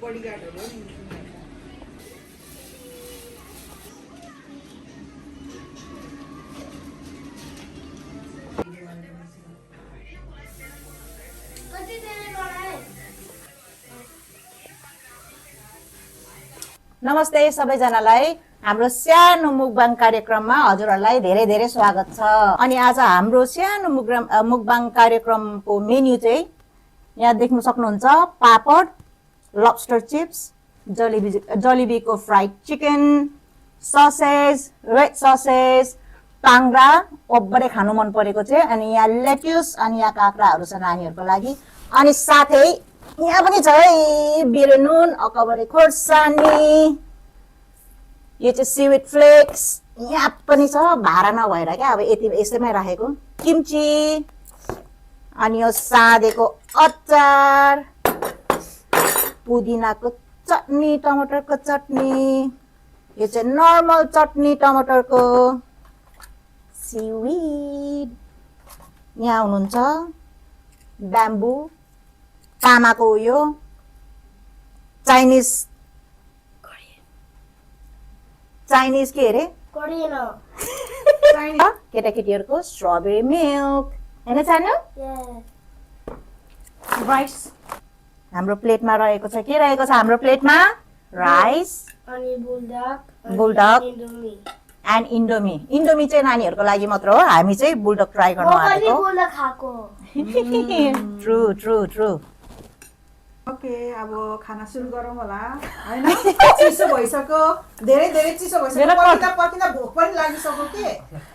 बडीगार्डहरु हो नि नमस्ते सबैजनालाई हाम्रो सानो मुकबाङ कार्यक्रममा हजुरहरूलाई धेरै धेरै स्वागत छ। अनि आज हाम्रो सानो मुकबाङ कार्यक्रमको मेन्यु चाहिँ यहाँ देख्न सक्नुहुन्छ। पापड, लब्स्टर चिप्स, जलेबीको fried chicken, sausage, red sausage, टाङ्ग्रा ओब्बरै खानु मन परेको चाहिँ। अनि यहाँ लेट्युस अनि यहाँ काँक्राहरू छ नानीहरूको लागि। अनि साथै यहाँ पनि छ है बिरेनुन, अकबरे खोर्सानी, यो चाहिँ सिविड फ्लेक्स, यहाँ पनि छ भाडा नभएर क्या, अब यति यसैमै राखेको किम्ची, अनि यो साँधेको अचार, पुदिनाको चटनी, टमाटरको चटनी, यो चाहिँ नर्मल चटनी टमाटरको, सिविड, यहाँ हुनुहुन्छ ब्याम्बू, तामाको उयो, चाइनिज के अरे केटाकेटीहरूको स्ट्रबेरी मिल्क हैन सानो। राइस हाम्रो प्लेटमा रहेको छ। के रहेको छ हाम्रो प्लेटमा? राइस अनि बुलडक एन्ड इन्डोमी। इन्डोमी चाहिँ नानीहरूको लागि मात्र हो, हामी चाहिँ बुलडक ट्राई गर्नु आएको। True true true. ओके, अब खाना सुरु गरौँ होला हैन। चिसो भइसक्यो, धेरै धेरै चिसो भइसक्यो, पर्खिँदा भोक पनि लागिसक्यो के।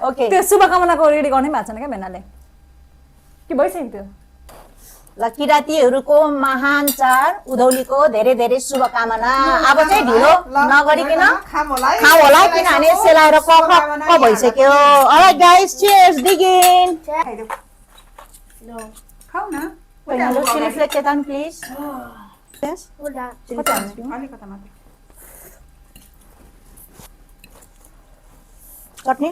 ओके, त्यो शुभकामनाको रेडी गर्नै भएको छैन क्या भेनाले के भइसक्यो त्यो। ल किरातीहरूको महान चाड उधौलीको धेरै धेरै शुभकामना। अब चाहिँ ढिलो नगरिकन खाऊ होला किनभने सेलाएर क भइसक्यो। Alright guys, cheers, begin. खाऊ न। हेलो चिली फ्लेक्स एटाउन प्लिज। यस अलिकता मात्र चटनी।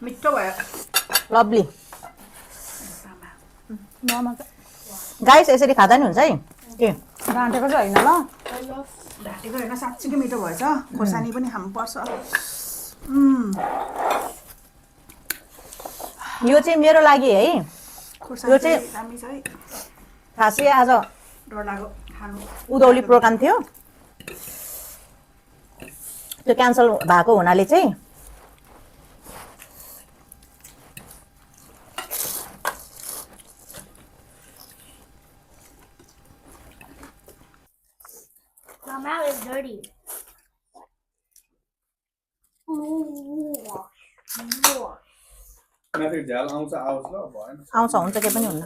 मिठो भयो। लभली गाइस, यसरी खाँदा नि हुन्छ है के। ढाँटेको चाहिँ होइन ल, ढाँटेको होइन, साँच्चीकै मिठो भएछ। खोर्सानी पनि खानुपर्छ। यो चाहिँ मेरो लागि है। खोर्सानी चाहिँ दामी छ है। खासै आज डर लाग्यो खानु। उधौली प्रोग्राम थियो, त्यो क्यान्सल भएको हुनाले चाहिँ My mouth is dirty. माथि झ्याल आउँछ ल भएन। आउँछ हुन्छ, के पनि हुन्न।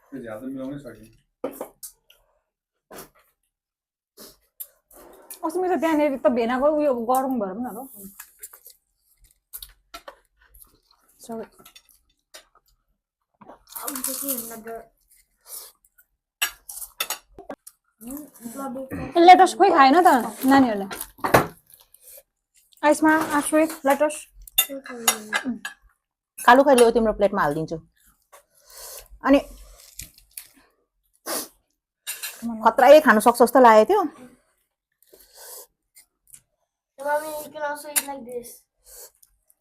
त्यो झ्याल त मिलाउनै सकिन्छ। अस्ति मेरो त्यहाँनिर त भेनाको उयो गरौँ भएर पनि होला। Sorry I'm taking another. Let's खोइ खाएन त नानीहरूले। आइसमा आश्रित लेटस कालु खै ल्याऊ, तिम्रो प्लेटमा हालिदिन्छु। अनि खतरै खानु सक्छ जस्तो लागेको थियो। Mommy, you can also eat like this.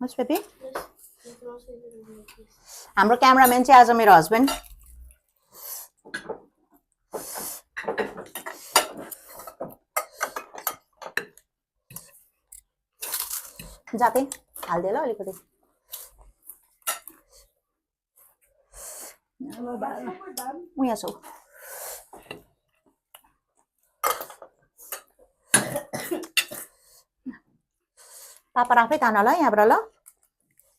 Bus baby. You can also eat it like this. हाम्रो क्यामेराम्यान चाहिँ आज मेरो हस्बेन्ड। जाते हाल्दे ल अलिकति। उहाँ छौ। पापा आफै तान ल यहाँबाट ल,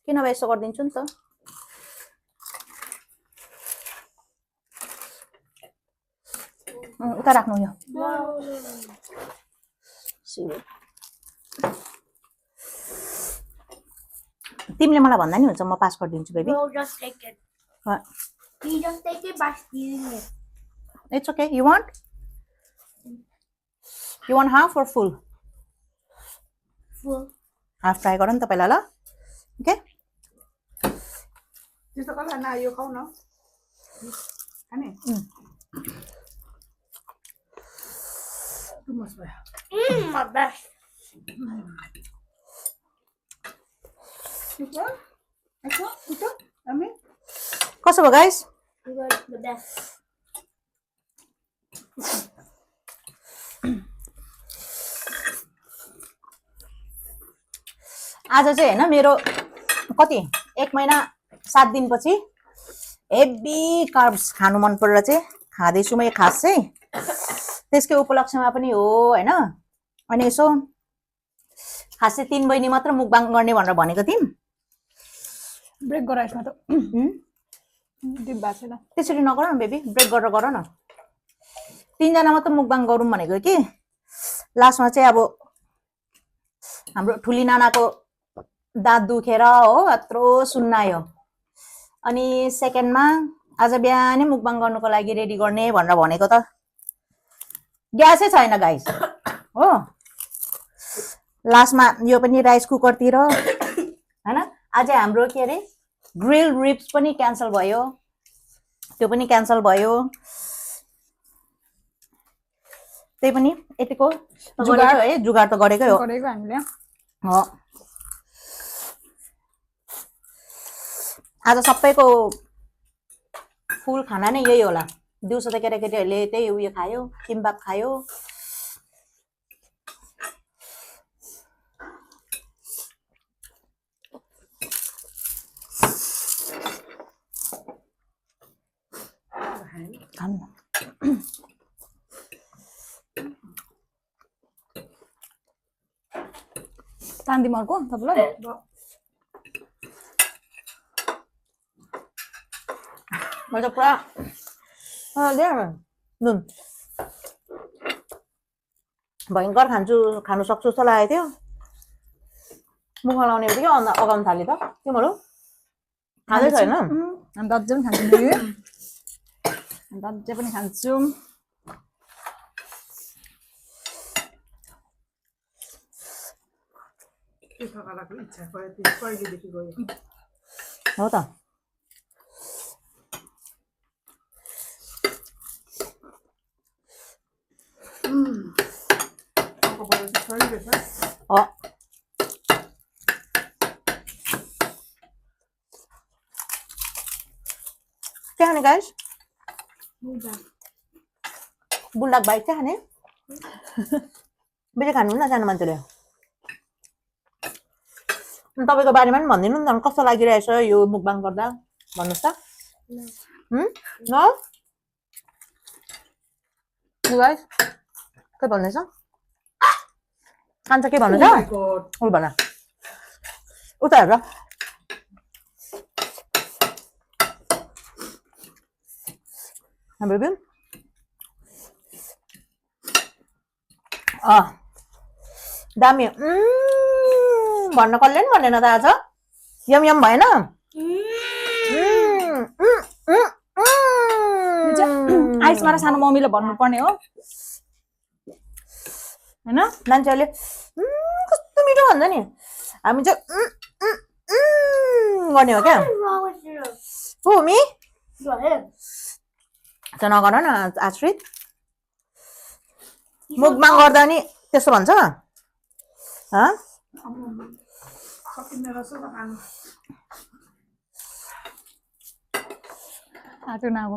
किन नभए यसो गरिदिन्छु नि त। उता राख्नु यो। तिमीले मलाई भन्दा नि हुन्छ, म पास गरिदिन्छु baby. No, just take it. What? You just take it by stealing it. It's okay. You want? You want half or full? Full. Half fry गर नि त पहिला ल। ओके त्यस्तो कला न यो खाऊ न खाने too much भयो My best. ठीक हो अच्छा ठीक हो हामी कसो भयो guys You got the best. आज चाहिँ होइन मेरो कति 1 महिना 7 दिनपछि हेभी कार्ब्स खानु मन परेर चाहिँ खाँदैछु म। खास चाहिँ त्यसकै उपलक्ष्यमा पनि हो होइन। अनि यसो खास चाहिँ 3 बहिनी मात्र मुकबाङ गर्ने भनेर भनेको थियौँ। ब्रेक गर यसमा त डिप भएको छैन। त्यसरी नगर न बेबी, ब्रेक गरेर गर न। 3 जना मात्र मुकबाङ गरौँ भनेको कि लास्टमा चाहिँ अब हाम्रो ठुली नानाको दाँत दुखेर हो यत्रो सुन्नायो। अनि सेकेन्डमा आज बिहानै मुकबाङ गर्नुको लागि रेडी गर्ने भनेर भनेको त ग्यासै छैन गाइस हो। लास्टमा यो पनि राइस कुकरतिर हैन। आज हाम्रो के अरे ग्रिल रिब्स पनि क्यान्सल भयो, त्यो पनि क्यान्सल भयो। त्यही पनि यतिको जुगाड है, जुगाड त गरेकै हो गरेको हामीले। हो। आज सबैको फुल खाना नै यही होला। दिउँसो त केटाकेटीहरूले त्यही उयो खायो, किम्बाब खायो। तान्दिम अर्को तपाईँलाई। म त पुरा नुन भयङ्कर खानु सक्छु जस्तो लागेको थियो। मुखमा लाउने बित्तिकै अगाउनु थाल्यो त तिमीहरू खाँदैछ होइन? अन्त अझै पनि खान्छु नि। अन्त अझै पनि खान्छु। त्यस्तो कलाको इच्छा कहिलेदेखि गयो हो त। हो के खाने गाइस? बुल्डाक बाइक चाहिँ खाने बेसी खानु न सानो मान्छेले। तपाईँको बारेमा पनि भनिदिनु नि त कस्तो लागिरहेछ यो मुकबाङ गर्दा भन्नुहोस् त। न गाइस के भन्दैछ? कान्छ के भन्नु छ? उ भन उता हेर। बेबी दामी भन्न कसले नि भनेन त आज। यम यम भएन? आइसमा र सानो मम्मीले भन्नुपर्ने हो होइन। मान्छेहरूले कस्तो मिठो भन्छ नि, हामी चाहिँ गर्ने हो क्या। What's wrong with you? हो मी Go ahead. त नगर न आश्रित। मुकबाङ गर्दा नि त्यस्तो भन्छ? सकिँदैन रहेछ त खानु। आज नगो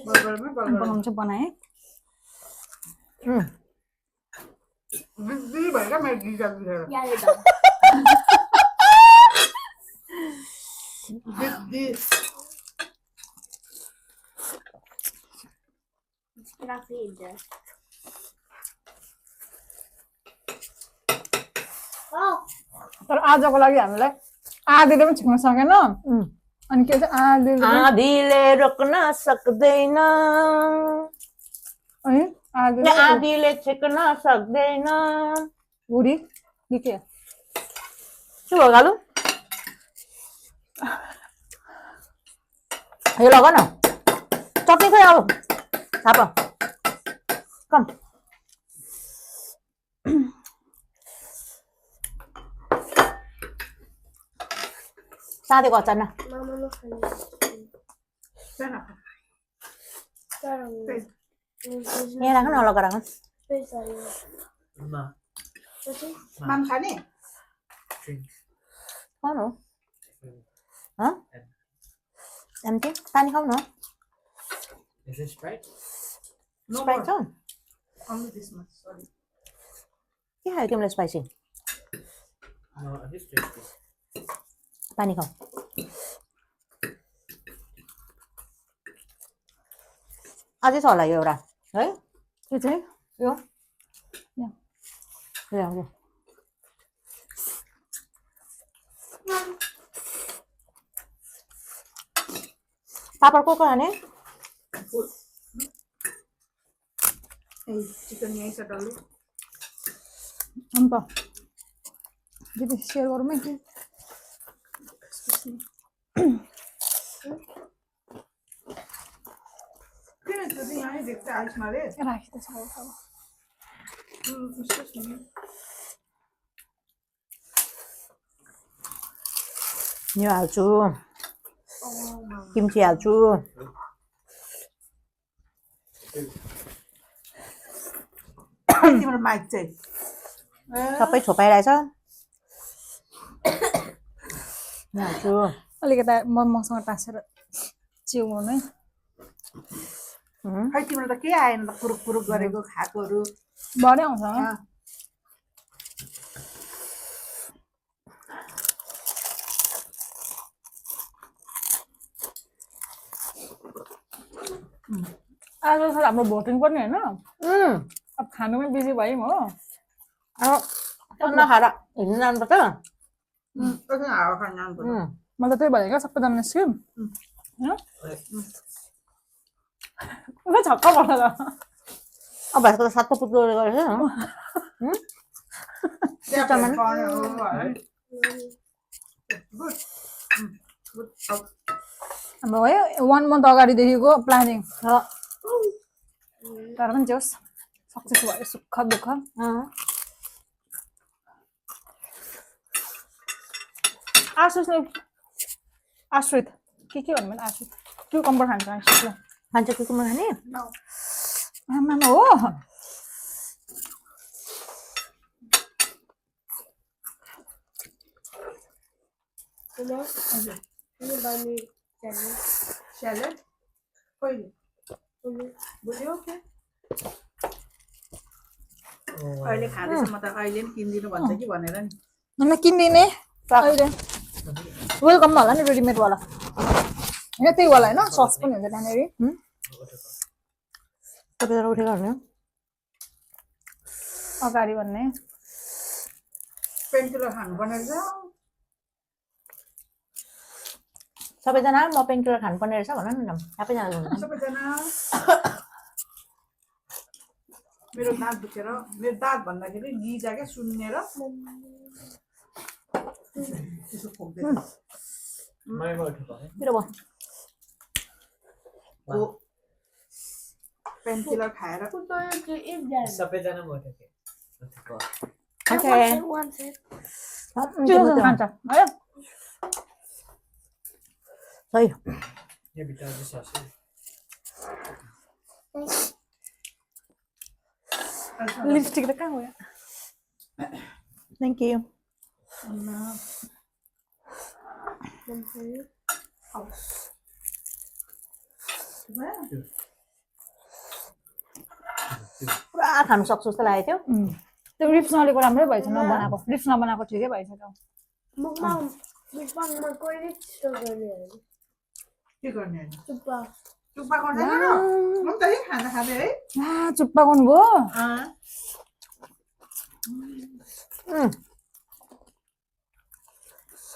बर्गरमै बर्गर बनाउनु चाहिँ बनाएँ। बिजी भयो क्या मेरो दिदी दिएर Yeah, you're done. दिदी Get off the edge there. Oh, तर आजको लागि हामीलाई आधीले पनि छिक्न सकेन। अनि के चाहिँ आधीले रोक्न सक्दैन, आधीले छिक्न सक्दैन। बुढी के के भयो गालु? यो लग न चटनी खै अब थाप कम। साँधेको अचार न Mama no खाने Sana. यहाँ राख न अलग राख Mam खाने? खानु हँ एम्टी पानी खाऊ न Is it Sprite? No Sprite more. छ Only this much. Sorry. के खायो तिमीलाई spicy No, I'm just tasty. पानी खाऊ अझै छ होला यो एउटा है यो चाहिँ यो यहाँ। यो पापड को खाने Hey, chicken यही छ डल्लै. अन्त दिदी सेयर गरौँ है किन त्यो यहाँ देख्छ आइसमाले? राखिदिएछ अब Excuse me. यो हाल्छु किम्ची हाल्छु तिम्रो माइक चाहिँ. सबै छोपाइरहेछ यहाँ हाल्छु अलिकता मसँग टाँसेर चिउनु है खै तिम्रो त के आएन त पुरुक पुरुक गरेको खाएकोहरू. भरे आउँछ आज सर हाम्रो भोटिङ पनि होइन अब खानुमै बिजी भयौँ हो अब नखाएर हिँड्नु जानुपर्छ कसै हावा खान जानुपर्छ. म त त्यही भयो क्या सबैजना निस्क्यौँ होइन छक्क पर्छ त अब भाइको त सातको पुत्रो गरेछ त्यहाँ गर्ने हो है. Good. Good. हाम्रो है 1 month अगाडिदेखिको प्लानिङ तर पनि जे होस् सक्सेस भयो सुख दुःख आश्रित के भन्नु मैले आश्रित क्युकम्बर खान्छ आश्रितलाई खान्छ के कुमा खाने आमामा हो Ini bani jadi. Salad? कहिले? बुझ्यो के? अहिले खाँदैछ म त अहिले पनि किनिदिनु भन्छ कि भनेर नि. अनि किनिदिने अहिले वेलकम होला नि रेडिमेड वाला होइन त्यही वाला होइन सस पनि हुन्छ त्यहाँनिर सबैजना उठेर गर्ने अगाडि भन्ने पेन्टुलो खानु भनेर जाऊ. सबैजना म पेन्टुलर खानुपर्ने रहेछ भन न सबैजना सबैजना मेरो दाँत दुखेर मेरो दाँत भन्दाखेरि गिजा क्या सुन्नेर त्यसो खोक्दैन. My vote for it. मेरो भयो पेन्टुलर खाएर Aku tahu ke Ibdan. सबैजना vote okay. Okay. One set. चिसो खान्छ है सही Yeah, because this sausage. Lipstick त कहाँ गयो थ्याङ्क यू पुरा खानु सक्छु जस्तो लागेको थियो त्यो रिप्स नलेको राम्रै भएछ नबनाएको रिप्स नबनाएको ठिकै भइसक्यो Mukbang. Mukbang magkulit siya ganyan. के गर्ने होइन. Chupa. चुप्पा गर्दैन र म त है खाना खाँदै है. चुप्पा गर्नुभयो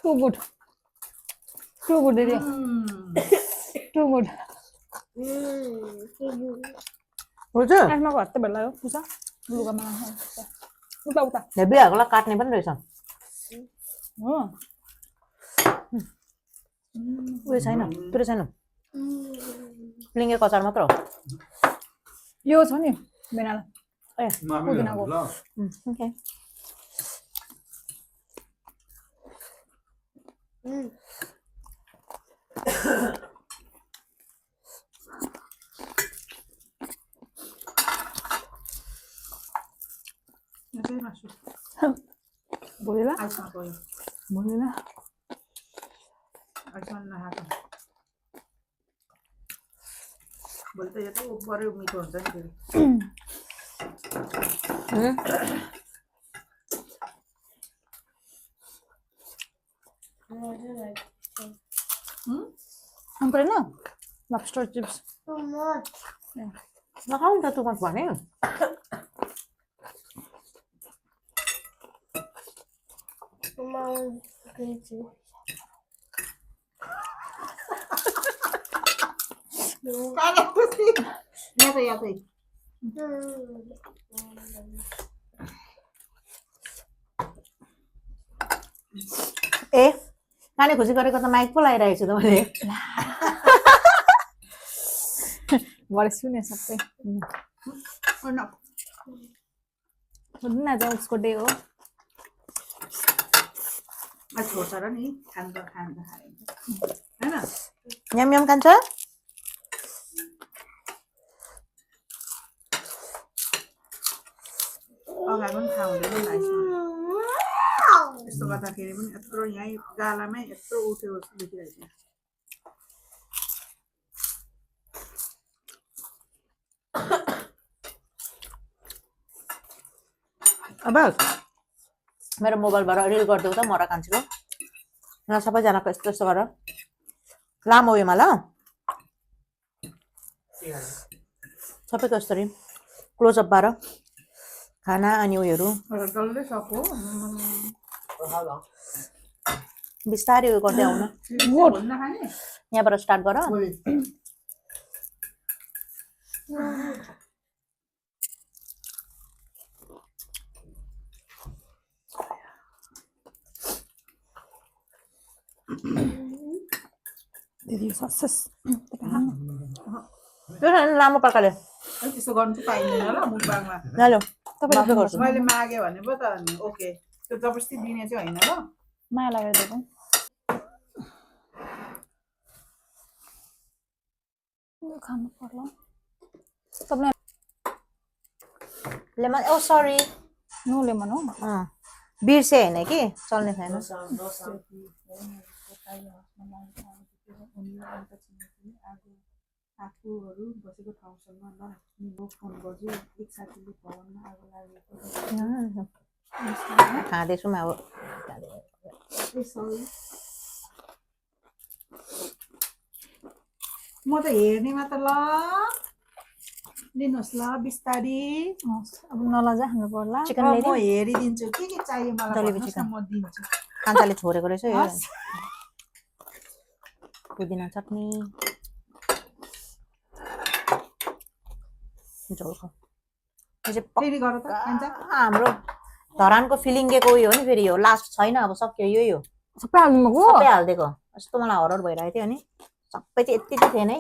टु गुड दिदी टु गुड हुन्छ आफ्नो घर त भेला हो पुसा लुगामा उता उता हेबीहरूलाई काट्ने पनि रहेछ हो उयो छैन पुरै छैन लिङ्गे कचार मात्र हो यो छ नि बेनाला पुदिनाको ओके यो चाहिँ मासु बोलेला आइसमा गयो बोलेला आइसमा नखाएको भोलि त यो त बरै मिठो हुन्छ नि फेरि मन परेन लब्स्टर चिप्स So much. नखाऊ नि त तँ मत भने Mom, crazy. यहाँ त यहाँ चाहिँ ए काने खुसी गरेको त माइक पो लगाइरहेको छु त मैले भरे सुने सबै हुँदैन आज उसको डे हो छोड्छ र नि खान्छ खान्छ होइन यम यम खान्छ अगाडि पनि थाहा हुँदैन लाइसमा यस्तो गर्दाखेरि पनि यत्रो यहीँ गालामै यत्रो उठ्यो जस्तो देखिरहेको छ अब मेरो मोबाइलबाट रिल गरिदेऊ त म र कान्छीको र सबैजनाको यस्तो यस्तो गरेर लामो उयोमा ल सबैको यस्तरी क्लोजअपबाट खाना अनि उयोहरू डल्लै सक्यो For how long? बिस्तारै उयो गर्दै आउनु भोलि नखाने यहाँबाट स्टार्ट गर भोलि दिदी सक्सेस त्यो लामो प्रकारले त्यस्तो गर्नु चाहिँ पाइँदैन ल मुखबाङमा ल तपाईँ गर्छु मैले मागेँ भने पो त अनि ओके त्यो जबरजस्ती दिने चाहिँ होइन ल माया लागेर दिएको यो खानु पर्ला तपाईँ लेमन ओ सरी नो लेमन हो बिर्से होइन कि चल्ने छैन No sound, no sound. आफूहरू बसेको ठाउँसँग नराख्नु फोन बज्यो एक साथीले भवनमा आगो लागेको खाँदैछौँ अब म त हेर्नेमा त ल लिनुहोस् ल बिस्तारी अब नलजा खानु पर्ला चिकन म ल्याइदिउँ हेरिदिन्छु के चाहियो मलाई जलेबी भन्नुहोस् न, चिकन। म दिन्छु कान्छाले छोडेको रहेछ यो हस् पुदिना चटनी झोलको यो चाहिँ फेरि गर त खान्छ हाम्रो धरानको फिलिङ्गेको उयो हो नि फेरि यो लास्ट छैन अब सक्यो यही हो सबै हाल्नु भएको सबै हालिदिएको यस्तो मलाई हरर भइरहेको थियो नि सबै चाहिँ यति चाहिँ थिएन है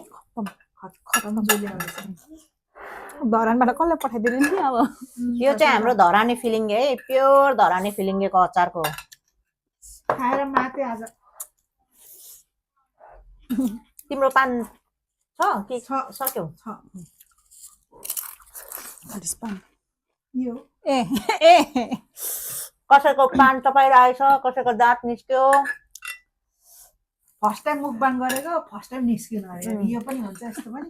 खतम जुले धरानबाट कसले पठाइदिनु नि अब यो चाहिँ हाम्रो धराने फिलिङ्गे है प्योर धराने फिलिङ्गेको अचारको हो खाएर माते आज तिम्रो पान छ कि छ। सक्यौ छ यो ए ए कसैको पान तपाईँ आएछ कसैको दाँत निस्क्यो फर्स्ट टाइम मुखबाङ गरेको फर्स्ट टाइम निस्किनु अरे यो पनि हुन्छ यस्तो पनि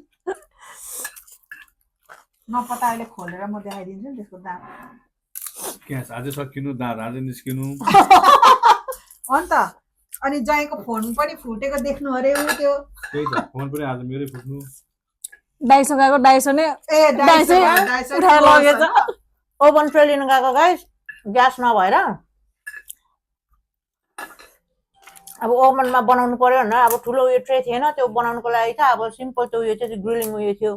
नपत्ता अहिले खोलेर म देखाइदिन्छु नि त्यसको दाम क्यास आज सकिनु दाँत आज निस्किनु अन्त अनि जयको फोन पनि फुटेको देख्नु अरे उ त्यो त्यही त फोन पनि आज मेरै फुट्नु डाइसो गएको डाइसो नै ए डाइसो उठाएर लगेछ ओभन ट्रे लिनु गएको गाइस ग्यास नभएर अब ओभनमा बनाउनु पर्यो भनेर अब ठुलो उयो ट्रे थिएन त्यो बनाउनुको लागि त अब सिम्पल त्यो उयो चाहिँ ग्रिलिङ उयो थियो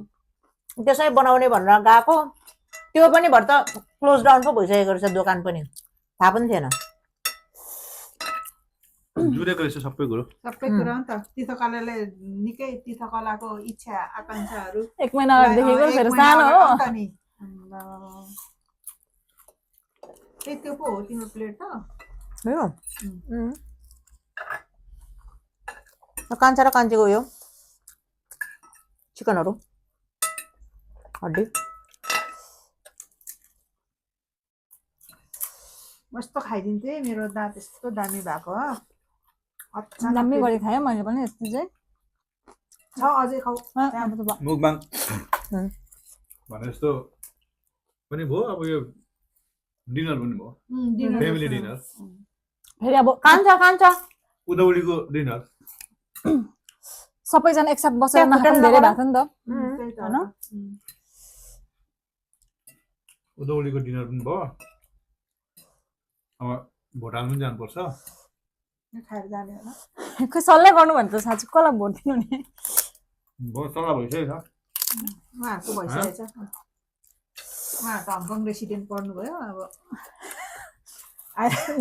त्यसै बनाउने भनेर गएको त्यो पनि भएर त क्लोज डाउन पो भइसकेको रहेछ दोकान पनि थाहा पनि थिएन जुरेको रहेछ सबै कुरो सबै कुरा नि त तीर्थकलाले निकै तीर्थकलाको इच्छा आकाङ्क्षाहरू एक महिना अगाडि देखेको एक फेरि महिना सानो अगाडि हो अन्त नि ए त्यो पो हो तिम्रो प्लेट त हो कान्छा र कान्छीको यो चिकनहरू हड्डी मस्तो खाइदिन्थे मेरो दाँत यस्तो दामी भएको हो अचानक दामी गरी खाएँ मैले पनि यस्तो चाहिँ छ अझै खाऊ अब त मुखबाङ भने जस्तो पनि भयो अब यो डिनर पनि भयो फ्यामिली डिनर फेरि अब कान्छ उदौलीको डिनर सबैजना एकसाथ बसेर त्यहाँ नखानु खुट्टा धेरै भएको थियो नि त त्यही त हैन? उदौलीको डिनर पनि भयो अब भोटाङ पनि जानुपर्छ यो खाएर जाने होला खै सल्लाह गर्नु भने त साँच्चै कसलाई भोट दिनु नि बहुत सल्लाह भइसकेको छ उहाँहरूको भइसकेको छ उहाँ त हङकङ रेसिडेन्ट पढ्नुभयो अब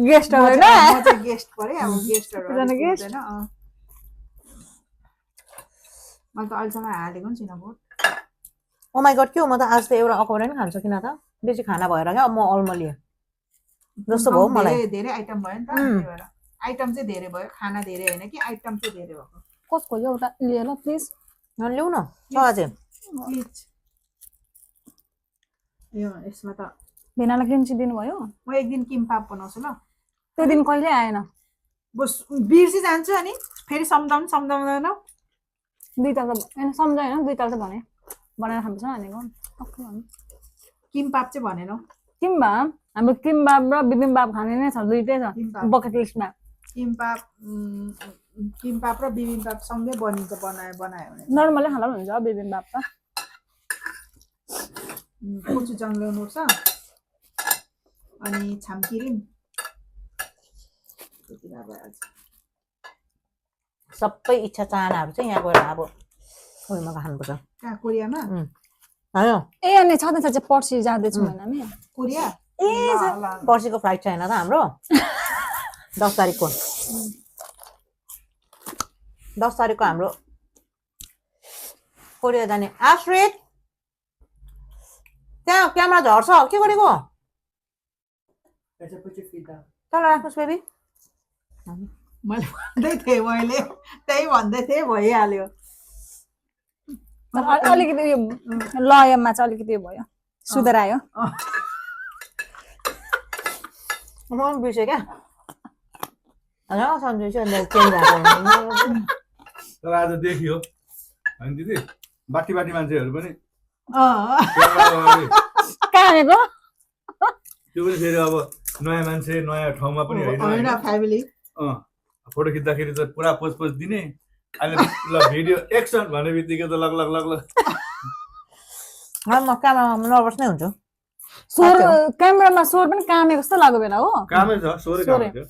गेस्टहरू होइन म चाहिँ गेस्ट परेँ अब गेस्टहरू सबैजना guest? हुँदैन मैले त अहिलेसम्म हालेको पनि छुइनँ भोट ओ माई गड के हो म त आज त एउटा अकौरा नि खान सकिनँ त बेसी खाना भएर क्या अब म अल्मलिएँ जस्तो भयो मलाई धेरै आइटम भयो नि त त्यही भएर आइटम चाहिँ धेरै भयो खाना धेरै होइन कि आइटम चाहिँ धेरै भएको कसको एउटा लिएर ल प्लिज लिउ न छ अझै प्लिज यो यसमा त भेनालाई किम्ची दिनुभयो म एक दिन किम्पाप बनाउँछु ल त्यो दिन कहिले आएन बस बिर्सी जान्छु अनि फेरि सम्झाउँदैन दुई ताल त होइन सम्झाएन दुई ताल त भने बनाएर खानुपर्छ भनेको टक्कै भन्नु किम्पाप चाहिँ भनेनौ किम्बाब हाम्रो किम्बाब र बिबिम्बाब खाने नै छ दुइटै छ किम्बाप बकेट लिस्टमा किम्पाप र बिबिम्पाप सँगै बनिन्छ बनायो भने नर्मलै खाँदा पनि हुन्छ बिबिम्बाब त कोचुजाङ ल्याउनु पर्छ अनि छामकिरिम त्यति भए भइहाल्छ सबै इच्छा चाहनाहरू चाहिँ यहाँ गएर अब उयोमा खानुपर्छ कहाँ कोरियामा होइन ए अनि छँदैछ चाहिँ पर्सि जाँदैछु होइन हामी कोरिया ए पर्सिको फ्लाइट छैन त हाम्रो 10 तारिकको 10 तारिकको हाम्रो कोरिया जाने आश्रित त्यहाँ क्यामेरा झर्छ के गरेको There's a put your feet down. तल राख्नुहोस् बेबी मैले भन्दै थिएँ मैले त्यही भन्दै थिएँ भइहाल्यो तर अलिकति उयो लयमा चाहिँ अलिकति उयो भयो सुधार आयो म पनि बिर्सेँ क्या होइन सन्जु चाहिँ चेन्ज भएको तर आज देखियो होइन दिदी बाटी मान्छेहरू पनि अँ क्यामेरा अगाडि कहाँ आएको त्यो पनि फेरि अब नयाँ मान्छे नयाँ ठाउँमा पनि होइन होइन फ्यामिली फोटो खिच्दाखेरि त पुरा पोज दिने अहिले ल भिडियो एक्सन भन्ने बित्तिकै त लग लग लग लग म क्यामेरामा नर्भस नै हुन्छु स्वर क्यामेरामा स्वर पनि कामेको जस्तो लाग्यो बेला हो कामै छ सोरै काम सोरै। थियो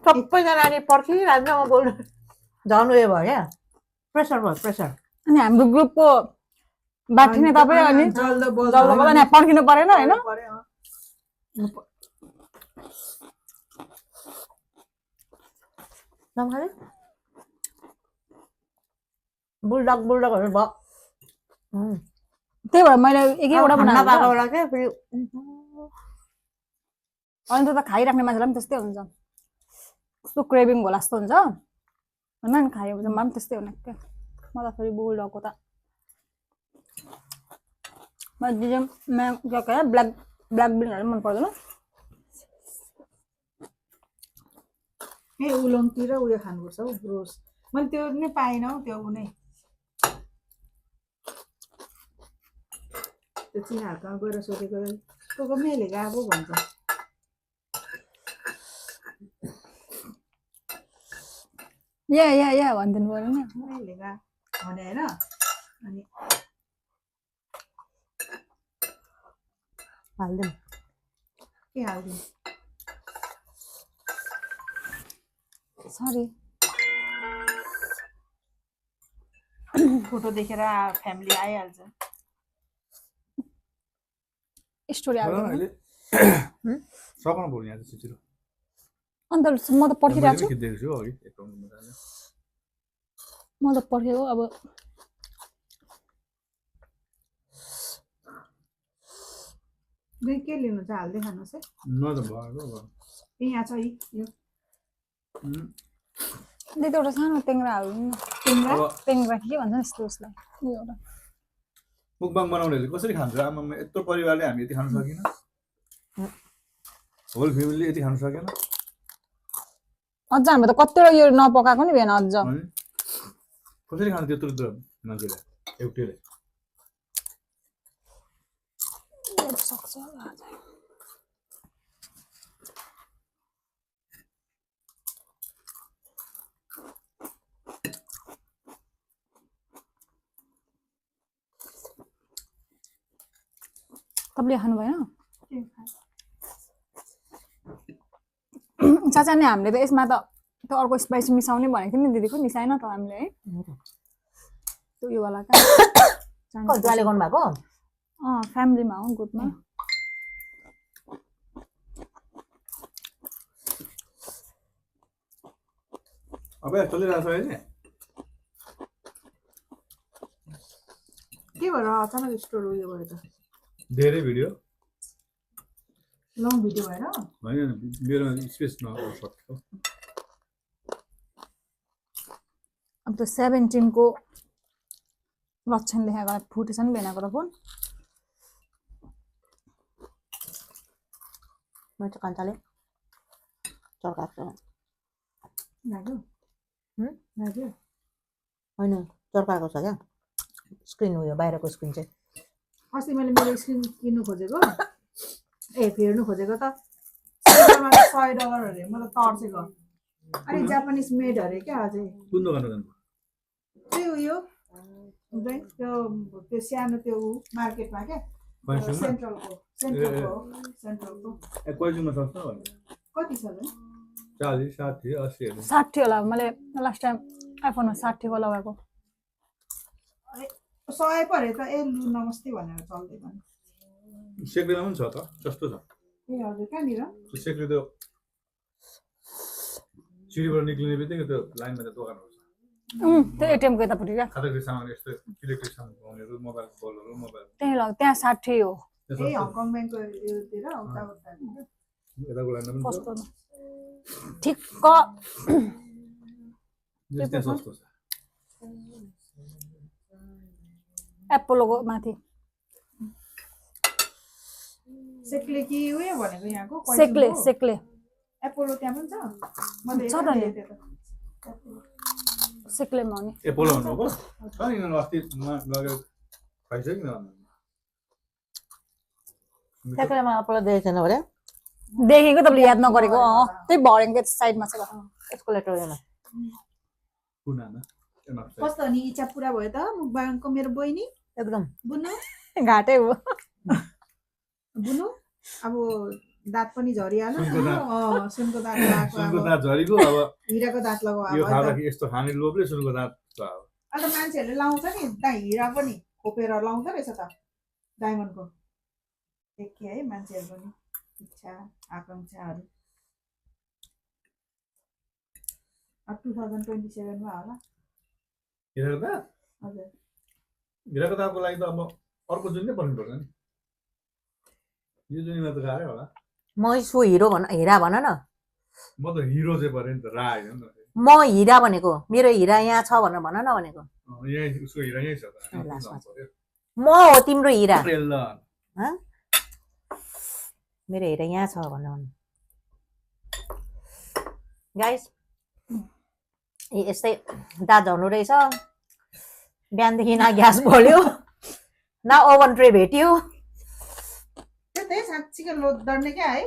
सबैजना अनि पर्खिरहेको म बोल्नु झन् उयो भयो क्या प्रेसर भयो प्रेसर अनि हाम्रो ग्रुपको बाठिने तपाईँ अनि जल्दो जल्दो बोल्दा यहाँ पर्खिनु परेन होइन नखाने बुलडगहरू भयो त्यही भएर मैले एक एकवटा खाना बनाएको पाएको बेला चाहिँ फेरि अनि त खाइराख्ने मान्छेलाई पनि त्यस्तै हुन्छ कस्तो क्रेभिङ होला जस्तो हुन्छ होइन नि खायो भने मलाई पनि त्यस्तै हुने क्या मलाई फेरि बुलडगको त क्या ब्ल्याक बिनहरू मन पर्दैन ए उलङतिर उयो खानुपर्छ हौ रोस मैले त्यो नै पाइनँ हौ त्यो नै त्यो चिनाहरूकोमा गएर सोधेको को मेले गएको भन्छ या भनिदिनु पऱ्यो नि मेले गा भने होइन अनि हालिदिउँ के हालिदिउँ सरी फोटो देखेर फ्यामिली आइहाल्छ स्टोरी तर हाल्नु अहिले सघाउनु भयो यहाँ चाहिँ छिटो अन्त म त पर्खिरहेको छु खिच्दैछु छु अघि एकाउन्ट मजाले म त पर्खेको अब दुई के लिनु छ हाल्दै खानुहोस् है न त भएको भयो। यहाँ छ यो उम्, दिदी एउटा सानो टेङ्ग्रा हाल्नु न टेङ्ग्रा अब टेङ्ग्रा के भन्छ नि यस्तो उसलाई यो एउटा मुकबाङ बनाउनेहरूले कसरी खान्छ आमामा यत्रो परिवारले हामी यति खान सकिन होल फ्यामिलीले यति खान सकेन अझ हाम्रो त कतिवटा यो नपकाएको नि भएन अझ अनि कसरी खान्छ त्यत्रो त मान्छेले एउटैले सक्छ तपाईँले खानु भएन चाचा नि हामीले त यसमा त त्यो अर्को स्पाइसी मिसाउने भनेको थियो नि दिदीको मिसाएन त हामीले है त्यो यो वाला क्या ज्वाले गर्नु भएको फ्यामिलीमा हो ग्रुपमा अब चलिरहेको छ अहिले के भएर अचानक स्टोर उयो भयो त धेरै भिडियो लङ भिडियो भएर होइन मेरो स्पेस नसक्यो अब त 17 को लक्षण देखाएको फुटेछ नि भेनाको त फोन म चाहिँ कान्छाले चर्काएको लाग्यो लाग्यो होइन चर्काएको छ क्या स्क्रिन उयो बाहिरको स्क्रिन चाहिँ अस्ति मैले मेरो स्क्रिन किन्नु खोजेको ए फेर्नु खोजेको त सेन्टरमा $100 अरे मलाई तर्सेको अनि जापानिज मेड अरे क्या अझै कुन दोकानमा जानु त्यो उयो हुन्छ नि त्यो सानो त्यो मार्केटमा क्या सेन्ट्रलको क्वालिटीमा सस्ता भयो कति छ त 40 60 80 60 होला मैले लास्ट टाइम आइफोनमा 60 को लगाएको 100 परे त ए लु नमस्ते भनेर चल्दैन सेक्रेमा पनि छ त सस्तो छ ए हजुर कहाँनिर त्यो सेक्रे त सिडीबाट निक्लिने बित्तिकै त्यो लाइनमा त दोकानहरू छ त्यो एटिएम को यतापट्टि क्या खाद्य सामान यस्तो इलेक्ट्रिक सामान पाउनेहरू मोबाइलको बलहरू मोबाइल त्यहीँ लग त्यहाँ 60 हो ए हङकङ ब्याङ्कको योतिर उता यताको लाइनमा पनि कस्तो ठिक्क त्यहाँ सस्तो छ एप्पलको माथि सेक्ले कि उयो भनेको यहाँको सेक्ले सेक्ले एपोलो त्यहाँ पनि छ मैले छ त नि। सेक्ले मनी एपोलो भन्नुभयो छ नि यिनीहरू अस्ति लगेर खाइसक्यो नि सेक्रेमा अपलोड दिएको छैन अरे देखेको तपाईँले याद नगरेको त्यही भरेको साइडमा छ यसको लेटर उयोमा कुनामा कस्तो अनि इच्छा पुरा भयो त मुखबाङको मेरो बहिनी एकदम बुन्नु घाटै हो बुनु अब दाँत पनि झरिहाल्यो सुनको दाँत लगाएको सुनको अब दाँत झरीको अब हिराको दाँत लगाएको यो अब खाँदाखेरि यस्तो खाने लोभले सुनको दाँत छ अब अन्त मान्छेहरूले लाउँछ नि त्यहाँ हिरा पनि खोपेर लाउँदो रहेछ त डायमन्डको देखेँ है मान्छेहरूको नि इच्छा आकाङ्क्षाहरू अब 2027 मा होला हिराको दाँत हजुर हिराको दाँतको लागि त अब अर्को जुन नै पर्नुपर्छ नि यो जुनीमा त गाह्रै होला म सो हिरो भन हिरा भन न म त हिरो चाहिँ पऱ्यो नि त रा होइन नि त म हिरा भनेको मेरो हिरा यहाँ छ भनेर भन न भनेको यहीँ उसको हिरा यहीँ छ त लास्टमा म हो तिम्रो हिरा ल हँ? मेरो हिरा यहाँ छ भनेर भन गाइस यस्तै दाँत झर्नु रहेछ बिहानदेखि न ग्यास बल्यो न ओभन ट्रे भेट्यो त्यही साँच्चीको लोड डढ्ने क्या है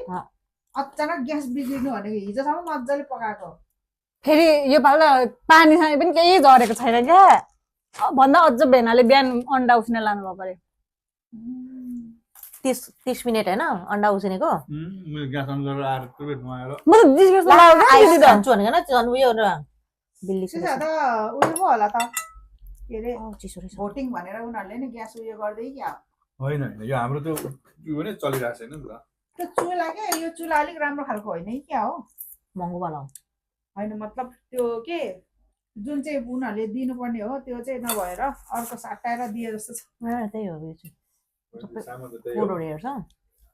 अचानक ग्यास बिग्रिनु भनेको हिजोसम्म मजाले पकाएको फेरि यो पाल पानी सानी पनि केही झरेको छैन क्या भन्दा अझ भेनाले बिहान अन्डा उसिनेर लानुभएको अरे 30 मिनट होइन अन्डा उसिनेको मैले ग्यास अन गरेर आएर टुबेट नुहाएर म त जिस्केस लगाएको आइस खान्छु भनेको न झन् उयो र बिल्ली त्यसो भए त उयो पो होला त के अरे चिसो रहेछ भोटिङ भनेर उनीहरूले नि ग्यास उयो गर्दै क्या होइन होइन यो हाम्रो त्यो उयो नै चलिरहेको छैन नि त त्यो चुला क्या यो चुला अलिक राम्रो खालको होइन कि क्या हो महँगो वाला हो होइन मतलब त्यो के जुन चाहिँ उनीहरूले दिनुपर्ने हो त्यो चाहिँ नभएर अर्को साटाएर दिए जस्तो छ त्यही हो यो चाहिँ सामान त त्यही हो। पोडोहरू हेर्छ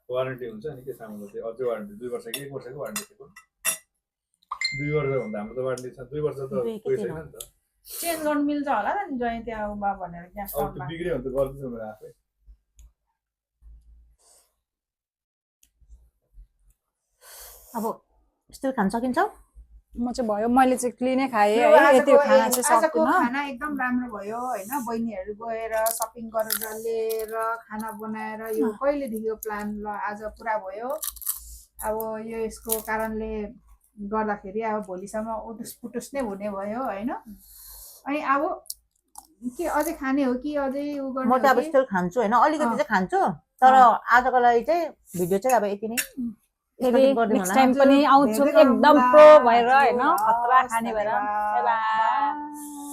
वारेन्टी हुन्छ अनि के सामान चाहिँ अझै वारेन्टी 2 वर्ष कि 1 वर्षको वारेन्टी थियो 2 वर्ष भन्दा हाम्रो त वारेन्टी छ 2 वर्ष त कोही छैन नि त चेन्ज गर्नु मिल्छ होला नि जय त्यहाँ उमा भनेर ग्यास अब त्यो बिग्रियो भने त गर्दैछु मैले आफै अब स्टिल खान सकिन्छ म चाहिँ भयो मैले चाहिँ क्लिनै खाएँ यो है यति आजको खाना चाहिँ आजको सक्दिनँ खाना एकदम राम्रो भयो होइन बहिनीहरू गएर सपिङ गरेर लिएर खाना बनाएर यो कहिलेदेखिको प्लान ल आज पुरा भयो अब यो यसको कारणले गर्दाखेरि अब भोलिसम्म उटुस पुटुस नै हुने भयो होइन अनि अब के अझै खाने हो कि अझै उ म गर्ने त अब हो कि? स्टिल खान्छु होइन अलिकति चाहिँ खान्छु तर आजको लागि चाहिँ भिडियो चाहिँ अब यति नै फेरि यसपछि गरिदिनु नेक्स्ट होला। टाइम पनि आउँछु धेरै गरौँ एकदम होला। प्रो भएर होइन हजुर, खतरा हस्, खाने भएर धन्यवाद। By by